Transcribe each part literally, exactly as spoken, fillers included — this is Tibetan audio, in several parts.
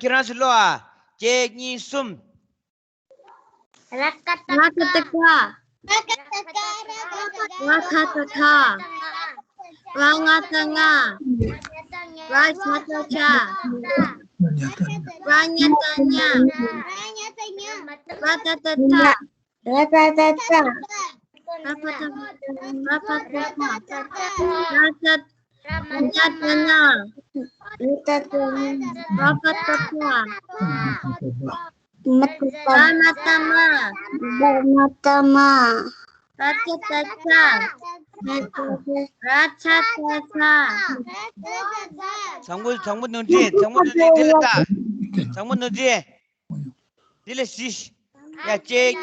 ཁྱེད་རང་ཚོ་ཀློག་ཨ། གཅིག་གཉིས་གསུམ། ར་ཀ་ཏ་ཀ། ར་ཀ་ཏ་ཀ། ར་ཀ་ཏ་ཀ། ར་ང་ཏ་རྔ། ར་ཇ་ཏ་རྗ། ར་ཉ་ཏ་རྙ། ར་ཏ་ཏ་ཏྲ། ར་ཏ་ཏ་ཏྲ། ར་པ་ཏ་པ། ར་པ་ཏ་པ། ར་ཏ། ར་ཏ་ཏ་ར། ར་ཏ་ཏ་ར། ར་པ་ཏ་པ། མ་ཏ་པ། ར་མ་ཏ་མ། ར་མ་ཏ་མ། ར་ཅ་ཏ་ཅ། ར་ཆ་ཏ་ཆ། བཟང་པོ་བཟང་པོ་ནོར་འཛིན། བཟང་པོ་ནོར་འཛིན། དེ་ལ་ལྟ། བཟང་པོ་ནོར་འཛིན། དེ་ལ་གཟིགས། ཡ། གཅིག་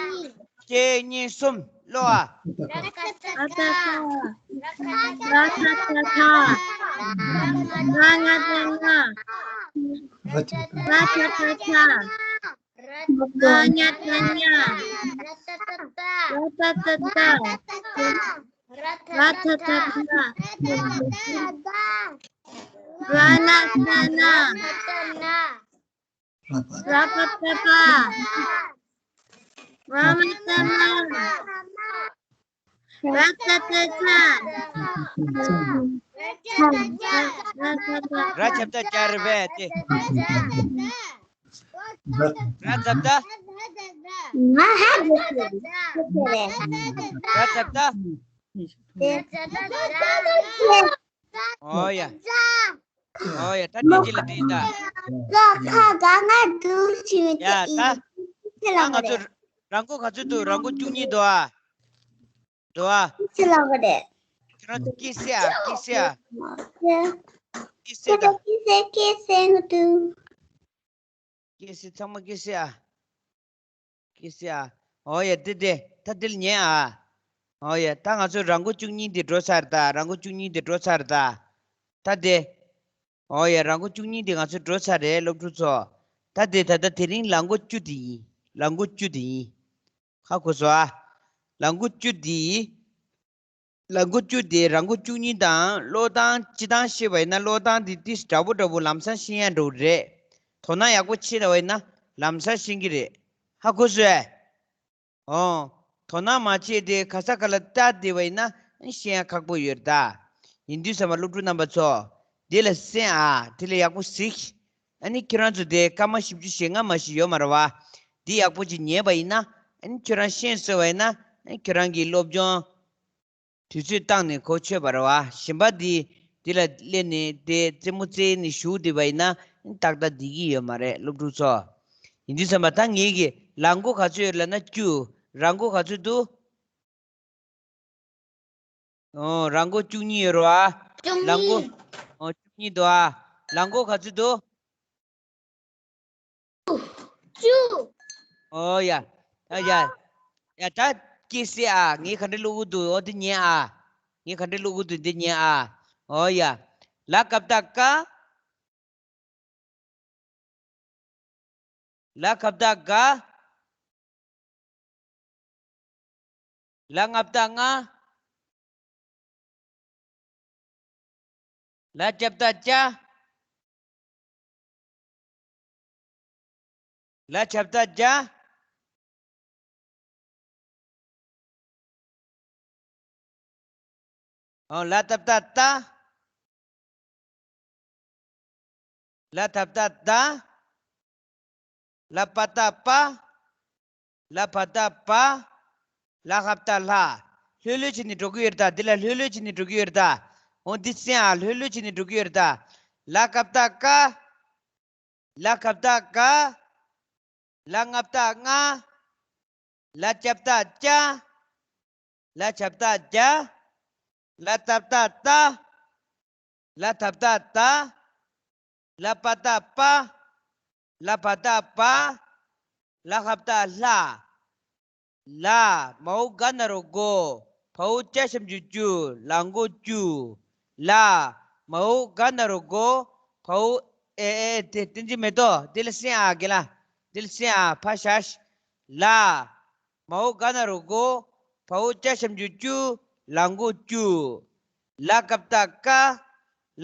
གཅིག་གཉིས་གསུམ། ཀློག་ཨ། ར་ཏ་ཏ། ར་ཏ་ཏ་ཏ། ར་ང་ཏ་རྔ། ར་ཇ་ཏ་རྗ། ར་ཉ་ཏ་རྙ། ར་ཏ་ཏ་ཏྲ། ར་ཏ་ཏ་ཏྲ། ར་ན་ཏ་རྣ། ར་པ་ཏ་པ། ར་མ་ཏ་མ། ར་ཏ་ཏ་ཏྲ། ར་ཆ་ཏ་རྗ་རེད་པས་དེ། ར་ཛ་བཏགས། ང་ཧ་གོ་གི་རེད། ར་ཛ་བཏགས། ཨོ་ཡ། ཨོ་ཡ། ད་དེ་ཅི་ལ་དྲིས་ད། ཀ་ཁ་ག་ང་འདུག་ཅི་མི་ཡ་ད། ཅི་ལ་ད་ང་ཚོ་རང་མགོ་ག་ཚོད་འདུག་རང་མགོ་བཅུ་གཉིས་འདུག་ཨ། འདུག་ཨ། ཅི་ལ་ག་རེད། ཁྱེད་རང་ཚོ་སྐྱེ་སྲིད་ཨ། སྐྱེ་སྲིད་ཨ། སྐྱེ་སྲིད་ད། སྐྱེ་སྲིད་སྐྱེ་སྲིད་ང་འདུག་སྐྱེ་སྲིད། ཚང་མ་སྐྱེ་སྲིད་ཨ། སྐྱེ་སྲིད་ཨ། ཨོ་ཡ། དེ་དེ་ད་དེ་ལ་ཉན་ཨ། ཨོ་ཡ། ད་ང་ཚོ་རང་མགོ་བཅུ་གཉིས་དེ་འགྲོ་ཚར་ད། རང་མགོ་བཅུ་གཉིས་དེ་འགྲོ་ཚར་ད། ད་དེ། ཨོ་ཡ། རང་མགོ་བཅུ་གཉིས་དེ་ང་ཚོ་འགྲོ་ཚར་རེད། སློབ་ཕྲུག་ཚོ། ད་དེ་ད་ལྟ་དེ་རིང་ལ་མགོ་བཅུ་དེ་ཡིན། ལ་མགོ་བཅུ་དེ་ཡིན། ཧ་གོ་སོང་ཨ། ལ་མགོ་བཅུ་དེ་ཡིན། ལ་མགོ་བཅུ་དེ་རང་མགོ་བཅུ་གཉིས་དང་ཀློག་སྟངས་སྤྱི་བཏང་བཤད་པ་ཡིན་ན། ཀློག་སྟངས་དེ་ཏིས་འདྲ་པོ་འདྲ་པོ་ལམ་སང་ཤེས་ཡ་འགྲོ་གི་རེད། དོ་སྣང་ཡག་པོ་བྱེད་པ་ཡིན་ན་ལམ་སང་ཤེས་ཀྱི་རེད། ཧ་གོ་སོང་ཨེ། ཨོ། དོ་སྣང་མ་བྱས་ཏེ་ག་ས་ག་ལ་ལྟ་བསྡད་པ་ཡིན་ན་ཤེས་ཡ་ཁག་པོ་ཡོད་རེད་ད། ཡིན་དུས་ཙམ་པ་སློབ་ཕྲུག་རྣམ་པ་ཚོ། དེ་ལ་གསན་ཨ། དེ་ལ་ཡག་པོ་གཟིགས། ཨ་ནི་ཁྱེད་རང་ཚོ་དེ་སྐར་མ་བཞི་བཅུ་ཞེ་ལྔ་མ་ཞིག་ཡོད་མ་རེད་བ། འདི་ཡག་པོ་ཅིག་ཉན་པ་ཡིན་ན། ཨ་ནི་ཁྱོད་རང་ཤེས་སོང་བ་ཡིན་ན། ཨ་ནི་ཁྱོད་རང་གི་སློབ་སྦྱོང་དུས་ཚོད་བཏང་ནས་གོ་ཆོད་པ་རེད་བ། གཞན་པ་འདི་འདི་ལ་སླེབས་ནས་དེ་རྩེད་མོ་རྩེ་ནས་བཞུགས་བསྡད་པ་ཡིན་ན། ཨ་ནི་ཏག་ཏག་བསྡད་ཀྱི་ཡོད་མ་རེད་སློབ་ཕྲུག་ཚོ། ཡིན་དུས་ཙམ་པ་ད་ངེད་ཀྱི་ལ་མགོ་ག་ཚོད་ཡོད་ལབ་ན་བཅུ། ར་མགོ་ག་ཚོད་འདུག་ཨོ། ར་མགོ་བཅུ་གཉིས་ཡོད་རེད་བ། བཅུ་གཉིས། ལ་མགོ། ཨོ། བཅུ་གཉིས་འདུག་ཨ། ལ་མགོ་ག་ཚོད་འདུག་བཅུ། ཨོ་ཡ། ཨ་ཡ། ཡ་ད་སྐྱེ་སྲིད་ཨ། ངས་ག་འདྲ་ཀློག་གི་འདུག་ཨོ་འདི་ཉན་ཨ། ངས་ག་འདྲ་ཀློག་གི་འདུག་འདི་ཉན་ཨ། ཨོ་ཡ། ལ་ག་བཏགས་ཀ། ལ་ག་བཏགས་ག། ལ་ང་བཏགས་ལྔ། ལ་ཇ་བཏགས་ལྕགས། ལ་ཇ་བཏགས་ལྗ། ཨོ། ལ་ཏ་བཏགས་ལྟ། ལ་ད་བཏགས་ལྡ། ལ་པ་བཏགས་ལྤ། ལ་བ་བཏགས་ལྦ། ལ་ཧ་བཏགས་ལྷ། ལྷོད་ལྷོད་བྱས་ནས་འགྲོ་གི་ཡོད་རེད་ད། འདི་ལ་ལྷོད་ལྷོད་བྱས་ནས་འགྲོ་གི་ཡོད་རེད་ད། འོ་འདི་གསན་ཨ། ལྷོད་ལྷོད་བྱས་ནས་འགྲོ་གི་ཡོད་རེད་ད། ལ་ག་བཏགས་ལྐ། ལ་ག་བཏགས་ལྐ། ལ་ང་བཏགས་ལྔ། ལ་ཇ་བཏགས་ལྕ། ལ་ཇ་བཏགས་ལྗ། ལ་ཏ་བཏགས་ལྟ། ལ་ད་བཏགས་ལྡ། ལ་པ་བཏགས་ལྤ། ལ་བ་བཏགས་ལྦ། ལ་ཧ་བཏགས་ལྷ། ལ། མའོ་ག་ན་རོ་གོ། བའོ་ཅ་ཞབས་ཀྱུ་ཅུ། ལ་མགོ་བཅུ། ལ། མའོ་ག་ན་རོ་གོ། བའོ། ཨེ་ཨེ་ཨེ། དེ་བསྟན་འཛིན་མེ་ཏོག་དེ་ལ་གསན་ཨ། རྒན་ལགས་དེ་ལ་གསན་ཨ། ཕར་བཞག། ལ། མའོ་ག་ན་རོ་གོ། བའོ་ཅ་ཞབས་ཀྱུ་ཅུ། ལ་མགོ་བཅུ། ལ་ག་བཏགས་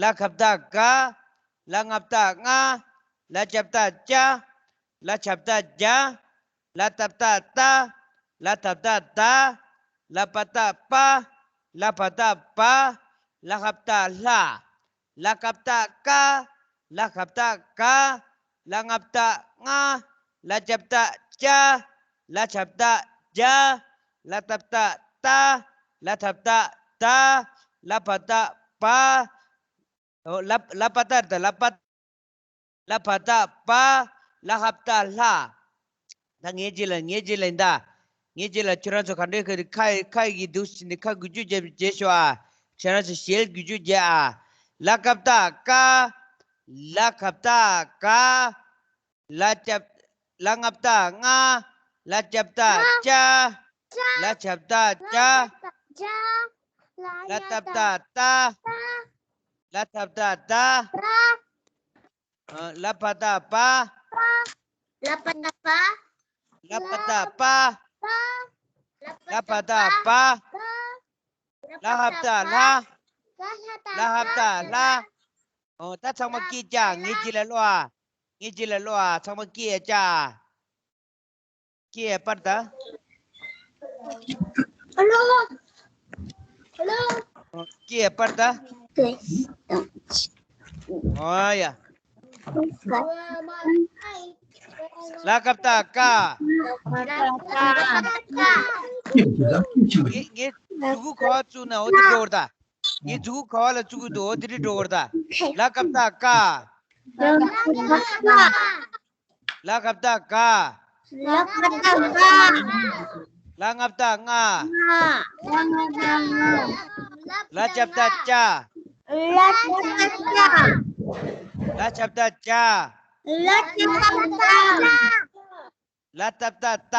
ལྐ། ལ་ག་བཏགས་ལྐ། ལ་ང་བཏགས་ལྔ། ལ་ཞབས་བཏགས་ལྕ། ལ་ཞབས་བཏགས་ལྗ། ལ་ཏ་བཏགས་ལྟ། ལ་ད་བཏགས་ལྡ། ལ་པ་བཏགས་པ། ལ་བ་བཏགས་བ། ལ་ཧ་བཏགས་ལྷ། ལ་ཀ་བཏགས་ཀ། ལ་ག་བཏགས་ག། ལ་ང་བཏགས་ལྔ། ལ་ཇ་བཏགས་ལྕ། ལ་ཇ་བཏགས་ལྗ། ལ་ཏ་བཏགས་ལྟ། ལ་ད་བཏགས་ལྡ། ལ་བ་བཏགས་བ། ཨོ། ལ་ལ་པ་བཏགས་ལྡ། ལ་པ། ལ་བ་བཏགས་བ། ལ་ཧ་བཏགས་ལྷ། ད་ངའི་རྗེས་ལ། ངའི་རྗེས་ལ་ཡིན་ད། ངའི་རྗེས་ལ་ཁྱོད་རང་ཚོ་ག་འདྲའི་ཁ་ཁ་ཁ་ཡི་འདུག་ཟེར་ནས་ཁ་འགུལ་སྐྱོད་བྱེད་བྱེད་ཤོག་ཨ། ཁྱོད་རང་ཚོ་ཞལ་འགུལ་སྐྱོད་བྱེད་ཨ། ལ་ཀ་བཏགས་ཀ། ལ་ག་བཏགས་ག། ལ་ཇ། ལ་ང་བཏགས་ལྔ། ལ་ཇ་བཏགས་ལྕ། ལ་ཇ་བཏགས་ལྗ། ལ་ཏ་བཏགས་ལྟ། ལ་ད་བཏགས་ལྡ། ཨ། ལ་བ་བཏགས་བ། ལ་པ་བཏགས་པ། ལ་བ་བཏགས་པ། ལ་བ་བཏགས་བ། ལ་ཧ་བཏགས་ལྷ། ལ་ཧ་བཏགས་ལྷ། ཨོ། ད་ཚང་མ་སྐད་རྒྱག་ངའི་རྗེས་ལ་ཀློག་ཨ། ངའི་རྗེས་ལ་ཀློག་ཨ། ཚང་མ་སྐད་རྒྱག་སྐད་སྤར་ད། ཨ་ལོ། ཨ་ལོ། སྐད་སྤར་ད། ཨོ་ཡ། ལ་ཀ་བཏགས་ལྐ། ངའི་ངའི་མཛུ་གུ་ག་པར་བཙུགས་ན་འོ་དེ་འགྲོ་བར་ད། ངའི་མཛུ་གུ་ག་པར་ལ་བཙུགས་ཀྱི་འདུག་འོ་དེ་རིང་འགྲོ་བར་ད། ལ་ཀ་བཏགས་ལྐ། ལ་ཀ་བཏགས་ལྐ། ལ་ཀ་བཏགས་ལྐ། ལ་ང་བཏགས་ལྔ། ལ་ང་བཏགས་ལྔ། ལ་ཇ་བཏགས་ལྗ། ལ་ཇ་བཏགས་ལྗ། ལ་ཇ་བཏགས་ལྗ། ལ་ཇ་བཏགས་ལྗ། ལ་ཏ་བཏགས་ལྟ།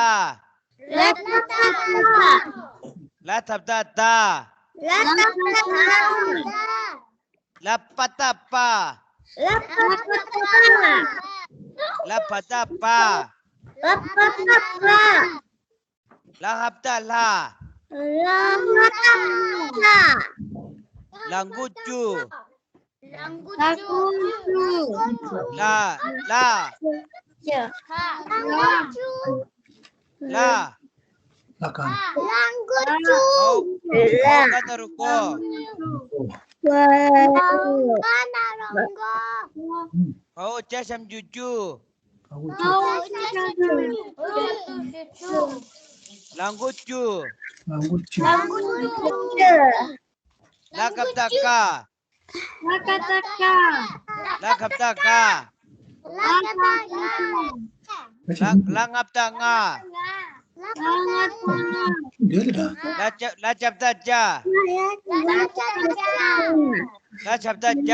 ལ་ཏ་བཏགས་ལྟ། ལ་ད་བཏགས་ལྡ། ལ་ད་བཏགས་ལྡ། ལ་པ་བཏགས་པ། ལ་པ་བཏགས་པ། ལ་བ་བཏགས་བ། ལ་བ་བཏགས་བ། ལ་ཧ་བཏགས་ལྷ། ལ་ཧ་བཏགས་ལྷ། ལ་མགོ་ལྕུ། ལ་མགོ་ལྕུ། ལ། ལ། ལ། ལ་མགོ་ལྕུ། ལ། ལ་མགོ་ལྕུ། ལ། ལ་ག་ན་རོ་མགོ། ལ་ག་ན་རོ་མགོ། ག་འོག་ཅ་ཞབས་ཀྱུ་ལྕུ། ག་འོག་ཅ་ཞབས་ཀྱུ་ལྕུ། ལ་མགོ་ལྕུ། ལ་མགོ་ལྕུ། ལ་ག་བཏགས་ལྐ། ལ་ག་བཏགས་ལྐ། ལ་ག་བཏགས་ལྐ། ལ་ལ་ང་བཏགས་ལྔ། ལ་ང་བཏགས་ལྔ། ལ་ཇ་ལ་ཇ་བཏགས་ལྗ། ལ་ཇ་བཏགས་ལྗ། ལ་ཇ་བཏགས་ལྗ།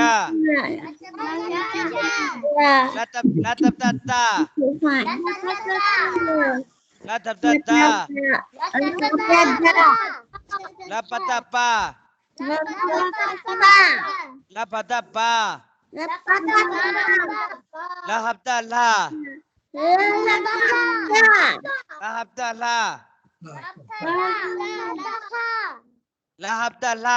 ལ་ཏ་ལ་ཏ་བཏགས་ལྟ། ལ་ཏ་བཏགས་ལྟ། ལ་ད་བཏགས་ལྡ། ལ་བ་བཏགས་བ། ལ་བ་བཏགས་བ། ལ་ཧ་བཏགས་ལྷ། ལ་ཧ་བཏགས་ལྷ། ལ་ཧ་བཏགས་ལྷ། ལ་ཧ་བཏགས་ལྷ།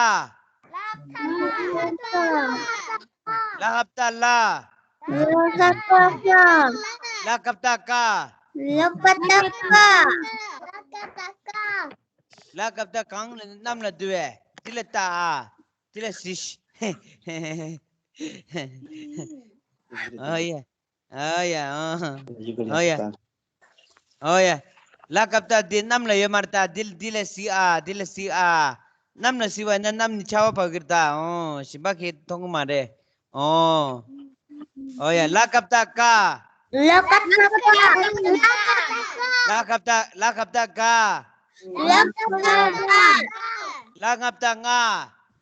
ལ་ཧ་བཏགས་ལྷ། ལ་ག་བཏགས་ལྐ། ལ་ག་བཏགས་ལྐ། ལ་ག་བཏགས་གང་ལ་གནམ་ལ་འདུ་བས། དེ་ལ་བཏགས་ཨ། དེ་ལ་སི། ཨོ་ཡ། ཨོ་ཡ། ཨོ་ཡ། ཨོ་ཡ། ལ་ག་བཏགས་འདི་གནམ་ལ་ཡོད་མ་རེད་ད། འདི་འདི་ལ་གཟིགས་ཨ། འདི་ལ་གཟིགས་ཨ། གནམ་ལ་གཟིགས་པ་ན་གནམ་ནི་ཆར་པ་བབས་ཀྱི་རེད་ད། ཨོ། ཞིམ་པ་ཁྱེད་མཐོང་གི་མ་རེད། ཨོ། ཨོ་ཡ། ལ་ག་བཏགས་ལྐ། ལ་ག་བཏགས་ལྐ། ལ་ག་བཏགས་ལ་ག་བཏགས་ལྐ། ལ་ག་བཏགས་ལྐ། ལ་ང་བཏགས་ལྔ།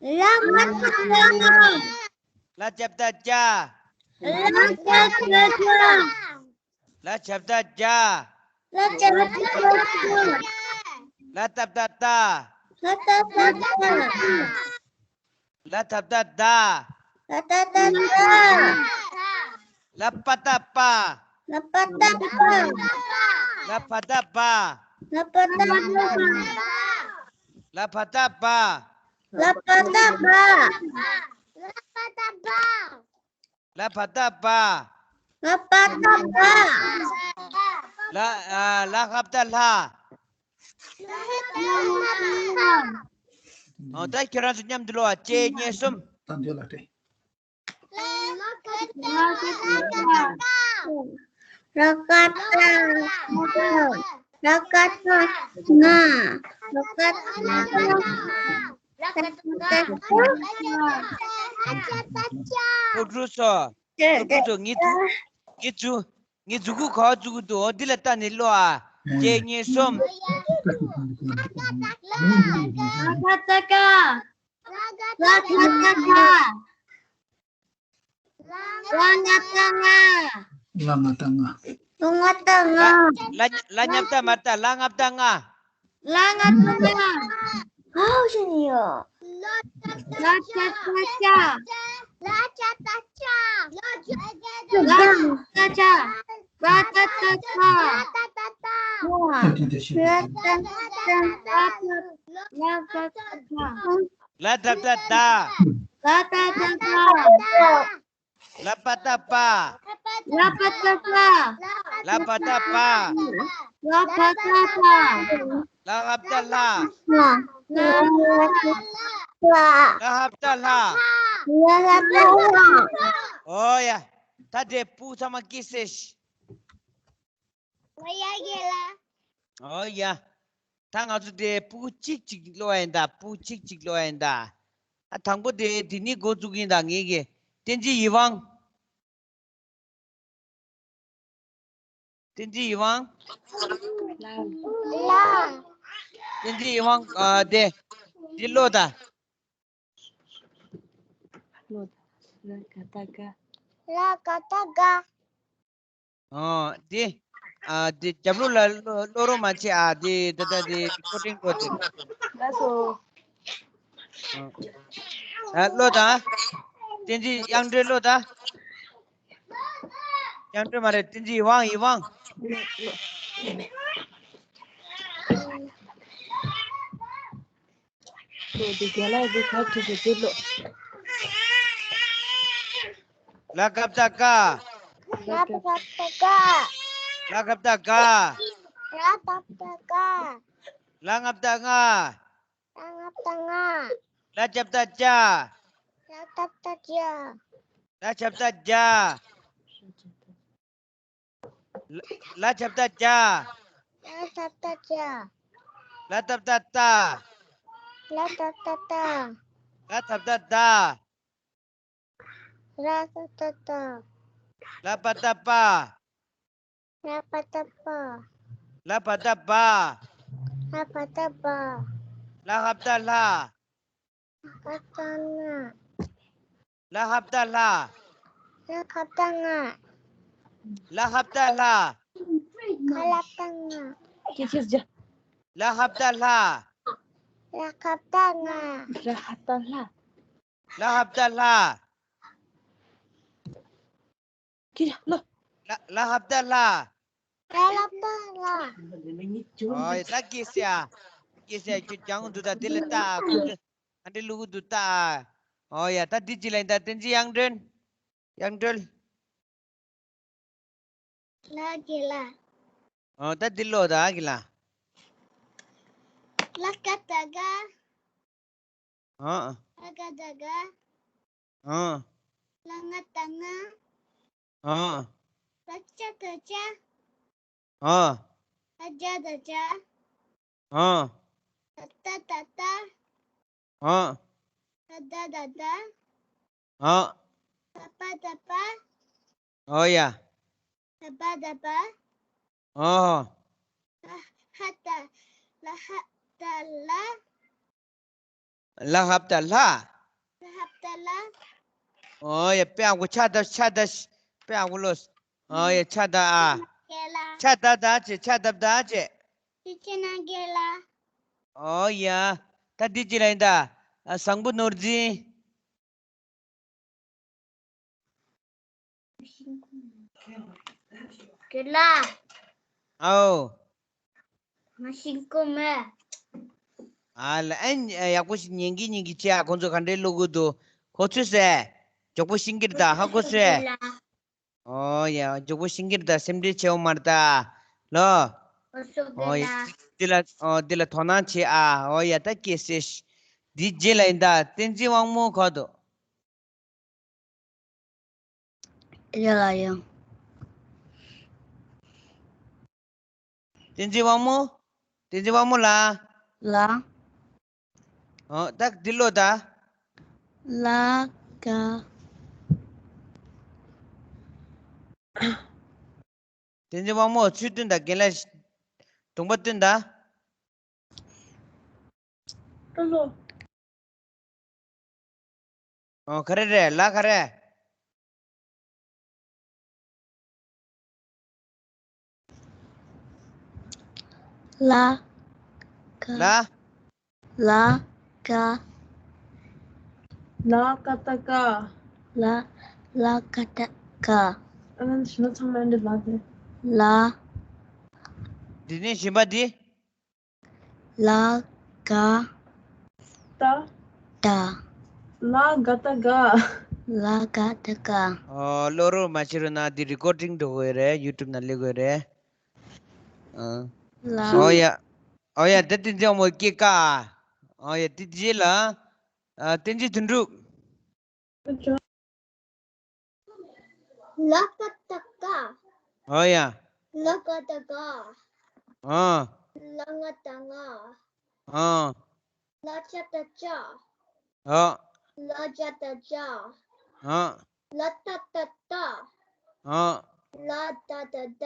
ལ་ང་བཏགས་ལྔ། ལ་ཇ་བཏགས་ལྗ། ལ་ཇ་བཏགས་ལྗ། ལ་ཇ་བཏགས་ལྗ། ལ་ཇ་བཏགས་ལྗ། ལ་ཏ་བཏགས་ལྟ། ལ་ཏ་བཏགས་ལྟ། ལ་ད་བཏགས་ལྡ། ལ་ད་བཏགས་ལྡ། ལ་པ་བཏགས་པ། ལ་པ་བཏགས་པ། ལ་བ་བཏགས་བ། ལ་པ་བཏགས་པ། ལ་བ་བཏགས་བ། ལ་བ་བཏགས་བ། ལ་བ་བཏགས་བ། ལ་བ་བཏགས་བ། ལ་པ་ཏ་ལྷ། ལ་ཨ་ལ་ཧབ་ཏ་ལྷ། ལ་ཧབ་ཏ་ལྷ། ཨོ་ད་ཁྱེད་རང་ཚོ་མཉམ་དུ་ཀློག་ཨ། གཅིག་གཉིས་གསུམ། ད་འདི་ལ་སྤྲད། ལ་ཀ་ཏ་ལྷ། ལ་ཀ་ཏ་ལྷ། ལ་ཀ་ཏ་ལྷ། ལ་ཀ་ཏ་ལྷ། ལ་ཀ་ཏ་ལྷ། ལ་ཀ་ཏ་ལྷ། ལ་ཀ་ཏ་ལྷ། ཨོ་འགྲོ་སོ། ཨོ་འགྲོ་སོ། ངས་ཚུ་ངས་ཚུ་ངས་ཚུ་གུ་ག་བ་ཚུ་གུ་འདུག་ཨོ་འདི་ལ་ལྟ་ནས་ཀློག་ཨ། གཅིག་གཉིས་གསུམ། ལ་ཀ་ཏ་ལྷ། ལ་ཀ་ཏ་ལྷ། ལ་ཀ་ཏ་ལྷ། ལ་ང་བཏགས་ལྔ། ལ་ང་བཏགས་ལྔ། ལ་ང་བཏགས་ལྔ། ལ་ལ་ཉ་བཏགས་མ་བཏགས་ལ་ང་བཏགས་ལྔ། ལ་ང་བཏགས་ལྔ། ཨའོ་ཞེས་ཡོད། ལ་ཅ་བཏགས་ལྕགས། ལ་ཅ་བཏགས་ལྕགས། ལ་ཅ་བཏགས་ལྕགས། ལ་ཅ་བཏགས་ལྕགས། ལ་ཏ་ལྕགས། ལ་ཏ་ལྟ་ལྟ། ལ་ཏ་ལྟ་ལྟ། ལ་ཏ་ལྟ་ལྟ། ལ་ཏ་ལྟ་ལྟ། ལ་ཏ་ལྟ་ལྟ། ལ་ཏ་ལྟ་ལྟ། ལ་པ་ཏ་པ། ལ་པ་ཏ་པ། ལ་པ་ཏ་པ། ལ་པ་ཏ་པ། ལ་ཧབ་ཏ་ལྷ། ལ་ཧབ་ཏ་ལྷ། ལ་ཧབ་ཏ་ལྷ། ཨོ་ཡ། ད་དེ་སྤུ་གུ་ཚང་མ་སྐྱེས་སེ། ཨོ་ཡ། ད་ང་ཚོ་དེ་སྤུ་གུ་གཅིག་གཅིག་ཀློག་ཡ་ཡིན་ད། སྤུ་གུ་གཅིག་གཅིག་ཀློག་ཡ་ཡིན་ད། ཨ་དང་པོ་དེ་དེ་ནི་འགོ་བཙུགས་ཡིན་ད། ངེད་ཀྱི་བསྟན་འཛིན་ཡིད་དབང་། བསྟན་འཛིན་ཡིད་དབང་། ལ། བསྟན་འཛིན་ཡིད་དབང་། ཨ་དེ་དེ་ཀློག་ད། ཀློག་ད། ལ་ཀ་ཏ་ལྒ། ལ་ཀ་ཏ་ལྒ། ཨོ་དེ། ཨ་དེ་རྒྱབ་ལོགས་ལ་ཀློག་ཀློག་རོགས་མ་བྱེད་ཨ། དེ་ད་ལྟ་དེ་རི་ཀོར་ཌིང་ཀློག་དེ། ལགས་སོ། ཨ་ཀློག་དང་། བསྟན་འཛིན་དབྱངས་སྒྲོན་ཀློག་དང་། དབྱངས་སྒྲོན་མ་རེད། བསྟན་འཛིན་ཡིད་དབང་། ཡིད་དབང་། ལ་ཀ་བཏགས་ལྐ། ལ་ཀ་བཏགས་ལྐ། ལ་ཀ་བཏགས་ལྐ། ལ་ཀ་བཏགས་ལྐ། ལ་ང་བཏགས་ལྔ། ལ་ང་བཏགས་ལྔ། ལ་ཅ་བཏགས་ལྕ། ལ་ཅ་བཏགས་ལྕ། ལ་ཅ་བཏགས་ལྕ། ལ་ལ་ཅ་བཏགས་ལྕ། ལ་ཅ་བཏགས་ལྕ། ལ་ཏ་བཏགས་ལྟ། ལ་ཏ་བཏགས་ལྟ། ལ་ཐ་བཏགས་ལྟ། ལ་ཏ་བཏགས་ལྟ། ལ་པ་བཏགས་ལྤ། ལ་པ་བཏགས་ལྤ། ལ་པ་བཏགས་ལྤ། ལ་པ་བཏགས་ལྤ། ལ་ཧ་བཏགས་ལྷ། ལ་ཧ་བཏགས་ལྷ། ལ་ཧ་བཏགས་ལྷ། ལ་ཁ་བཏགས་ལྔ། ལ་ཧ་བཏགས་ལྷ། ཁ་ལ་བཏགས་ལྔ། ཁྱེད་ཁྱེད་ཇ། ལ་ཧ་བཏགས་ལྷ། ལ་ཁ་བཏགས་ལྔ། ལ་ཧ་བཏགས་ལྷ། ལ་ཧ་བཏགས་ལྷ། ཁྱེད་ཇ་ལོ། ལ་ལ་ཧ་བཏགས་ལྷ། ལ་ལ་བཏགས་ལྷ། ཨོ་ད་ཀི་སི་ཨ། ཀི་སི་ཨ་ཁྱོད་ཀྱང་འདུག་ད་དེ་ལ་ལྟ་ཨ། ཁོ་ཚོ་ཨ་འདྲི་ལུ་གུ་འདུག་ལྟ་ཨ། ཨོ་ཡ་ད་འདི་ཅི་ལ་ཡིན་ད་བསྟན་འཛིན་དབྱངས་སྒྲོན། དབྱངས་སྒྲོན། ལ་གི་ལ། ཨོ་ད་འདི་ལོ་ད་གི་ལ། ལ་ཀ་བཏགས་ལྒ། ཨ། ལ་ཀ་བཏགས་ལྒ། ཨ། ལ་ང་བཏགས་ལྔ། ཨ། ལ་ཅ་བཏགས་ལྕ། ཨ། ལ་ཇ་བཏགས་ལྗ། ཨ། ལ་ཏ་བཏགས་ལྟ། ཨ། ལ་ཏ་བཏགས་ལྟ། ཨ། ལ་པ་བཏགས་ལྤ། ཨོ་ཡ། ལ་པ་བཏགས་ལྤ། ཨོ། ལ་ཧ་བཏགས་ལ་ཧ་བཏགས་ལྷ། ལ་ཧ་བཏགས་ལྷ། ལ་ཧ་བཏགས་ལྷ། ཨོ་ཡ་དཔེ་ཡག་པོ་ཕྱག་བརྡབ་ཕྱག་བརྡབ། དཔེ་ཡག་པོ་ལོས། ཨོ་ཡ་ཕྱག་བརྡབ་ཨ། རྒན་ལགས། ཕྱག་བརྡབ་བརྡབ་བྱེད་ཕྱག་བརྡབ་བརྡབ་བྱེད། ཅི་བྱེད་ན་རྒན་ལགས། ཨོ་ཡ། ད་འདི་ཅི་ལ་ཡིན་ད། ཨ་བཟང་པོ་ནོར་འཛིན། རྒན་ལགས། ཨའོ། ང་ཤེས་ཀྱི་མེད། ཨ་ལ་ཨན་ཡག་པོ་ཞིག་ཉན་གི་ཉན་གི་བྱེད་ཨ། ཁོང་ཚོ་ག་འདྲའི་ཀློག་གི་འདུག་ཁོ་ཚོས་ཟེར། མགྱོགས་པོ་ཤེས་ཀྱི་རེད་ད་ཧ་གོ་སོང་། རྒན་ལགས། ཨོ་ཡ། མགྱོགས་པོ་ཤེས་ཀྱི་རེད་ད། སེམས་ཁྲལ་བྱེད་འོ་མ་རེད་ད། ལོ། ཨོ་སོ་ཨོ་ཡ། འདི་ལ་ཨོ་འདི་ལ་དོ་སྣང་བྱེད་ཨ། ཨོ་ཡ། ད་སྐད་ཟེར་ཤི། འདི་རྗེས་ལ་ཡིན་ད། བསྟན་འཛིན་དབང་མོ་ག་འདུག་ཡ་ལ་ཡང་། བསྟན་འཛིན་དབང་མོ། བསྟན་འཛིན་དབང་མོ་ལགས། ལགས། ཨོ་ད་འདི་ལོ་ད། ལ་ཀ་བསྟན་འཛིན་དབང་མོ་ཚུལ་སྟོན་དང་། རྒན་ལགས་གདོང་པ་སྟོན་དང་། ཀ་ལོ། ཨོ་ག་རེ་རེད། ལ་ག་རེ། ལ་ཀ་ལ། ལ་ཀ་ལ་ཀ་ཏ་ཀ་ལ། ལ་ཀ་ཏ་ཀ་ཨ་ནི་ཞི་མ་ཚང་མ་འདི་ལ་དེ། ལ། འདི་ནས་གཞན་པ་འདི། ལ་ཀ་ཏ། ཏ། ལ་ཀ་ཏ་ཀ་ལ་ཀ་ཏ་ཀ་ཨོ་བློ་རོགས་མ་བྱེད་རོགས་གནང་། འདི་རི་ཀོར་ཌིང་འགྲོ་གི་ཡོད་རེད། ཡུ་ཊུབ་ནང་སླེབས་གི་ཡོད་རེད། ཨ། ལ། ཨོ་ཡ། ཨོ་ཡ། ད་བསྟན་འཛིན་དབང་མོ་སྐད་བཀག་ཨ། ཨོ་ཡ། དེ་རྗེས་ལ། ཨ། བསྟན་འཛིན་དོན་གྲུབ། ལ་ཀ་ཏ་ཀ་ཨོ་ཡ། ལ་ཀ་ཏ་ཀ་ཨ། ལ་ང་ཏ་ང་། ཨ། ལ་ཅ་ཏ་ཅ། ཨ། ལ་ཇ་ཏ་ཇ། ཨ། ལ་ཏ་ཏ་ཏ། ཨ། ལ་ད་ད་ད།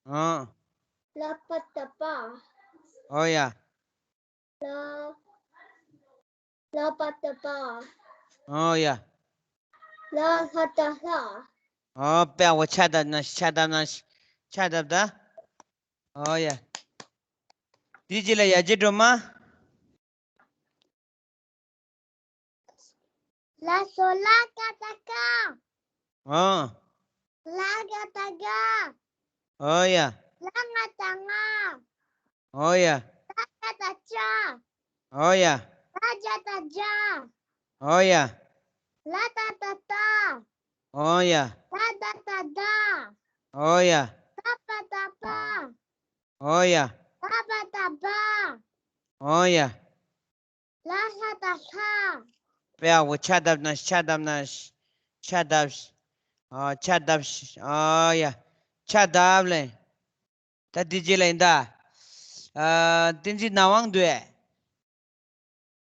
ཨ། ལ་པ་ཏ་པ། ཨོ་ཡ། ལ། ལ་པ་ཏ་པ། ཨོ་ཡ། ལ་ལྷ་ཏ་ལྷ། ཨོ་དཔེ་བོ། ཆ་བཏབ་ན་ཆ་བཏབ་ན་ཆ་བཏབ་ད། ཨོ་ཡ། དེ་རྗེས་ལ་ཡ་གྱལ་སྒྲོལ་མ། ལ་སོ་ལ་ཀ་ཏ་ཀ་ཨོ། ལ་ག་ཏ་ག་ཨོ་ཡ། ལ་ང་ཏ་ང་། ཨོ་ཡ། ལ་ཅ་ཏ་ཅ། ཨོ་ཡ། ལ་ཇ་ཏ་ཇ། ཨོ་ཡ། ལ་ཏ་ཏ་ཏ། ཨོ་ཡ། ལ་ད་ད་ད། ཨོ་ཡ། ལ་པ་ཏ་པ། ཨོ་ཡ། ལ་པ་ཏ་པ། ཨོ་ཡ། ལ་ལྷ་ཏ་ལྷ། དཔེ་ཡག་པོ། ཆ་བཏབ་ན་ཆ་བཏབ་ན་ཆ་བཏབ། ཨ། ཆ་བཏབ། ཨ་ཡ། ཆ་བཏབ་ལེ། ད་འདི་རྗེས་ལ་ཡིན་ད། ཨ། བསྟན་འཛིན་ངག་དབང་འདུག་ཨེ།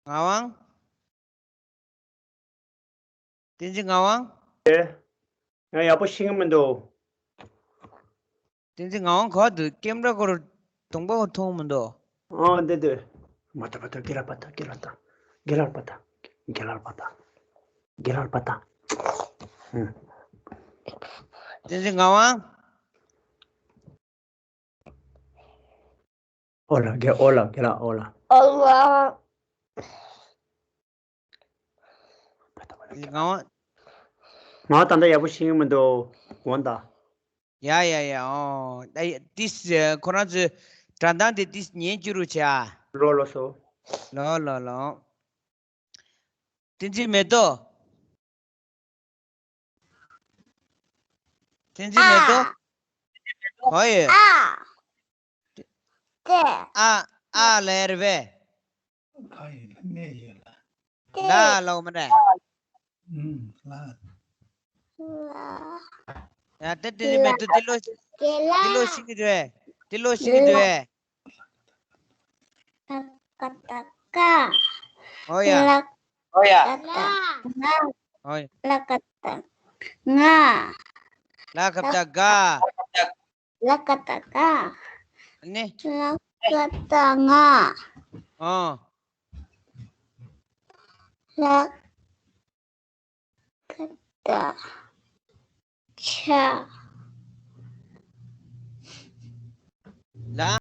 ངག་དབང་། བསྟན་འཛིན་ངག་དབང་། ཨེ། ང་ཡག་པོ་ཤེས་ཀྱི་མི་འདུག་བསྟན་འཛིན་ངག་དབང་ག་འདུག་ཀེམ་ར་སྐོར་གདོང་པ་མཐོང་མི་འདུག་ཨ་འདི་འདི། མ་ཐ་མ་ཐ། གེ་ལ་པ་ཐ། གེ་ལ་པ་ཐ། གེ་ལ་པ་ཐ། གེ་ལ་པ་ཐ། གེ་ལ་པ་ཐ། ཨུམ། བསྟན་འཛིན་ངག་དབང་། ཨོ་ལ་གེ་ཨོ་ལ་གེ་ལ་ཨོ་ལ། ཨོ་ལ། ང་ད་ལྟ་ཡག་པོ་ཤེས་ཀྱི་མི་འདུག་འོན་ཏེ། ཡ་ཡ་ཡ། ཨོ། ད་ཡ། ཏིས་ཁོ་རང་ཚོའི་སྒྲ་གདངས་དེ་ཏིས་ཉན་སྐྱུར་རུ་བྱ། ལོ་ལོ་སོ། ལོ་ལོ་ལོ། བསྟན་འཛིན་མེ་ཏོག་བསྟན་འཛིན་མེ་ཏོག་ཨ། ག་ཡོད། ཨ། ཏེ། ཨ། ཨ་ལ་རེད་པས། ག་ཡོད་ལ་གནས་ཡོད་ལ། ཏེ། ལ་ལ་འོ་མ་རེད། ཨུམ། ལ། ལ། ཡ་ད་བསྟན་འཛིན་མེ་ཏོག་འདི་ལོ། གེ་ལ། འདི་ལོ་ཤེས་ཀྱི་འདུག་ཨེ། འདི་ལོ་ཤེས་ཀྱི་འདུག་ཨེ། ལ་ཀ་ཏ་ཀ་ཨོ་ཡ། ལ། ཨོ་ཡ། ཀ་ཏ་ང་། ཨོ་ཡ། ལ་ཀ་ཏ་ང་། ལ་ཀ་ཏ་ག་ལ་ཀ་ཏ་ཀ་ནི། ལ་ཀ་ཏ་ང་། ཨོ། ལ་ཀ་ཏ་ཆ། ལ།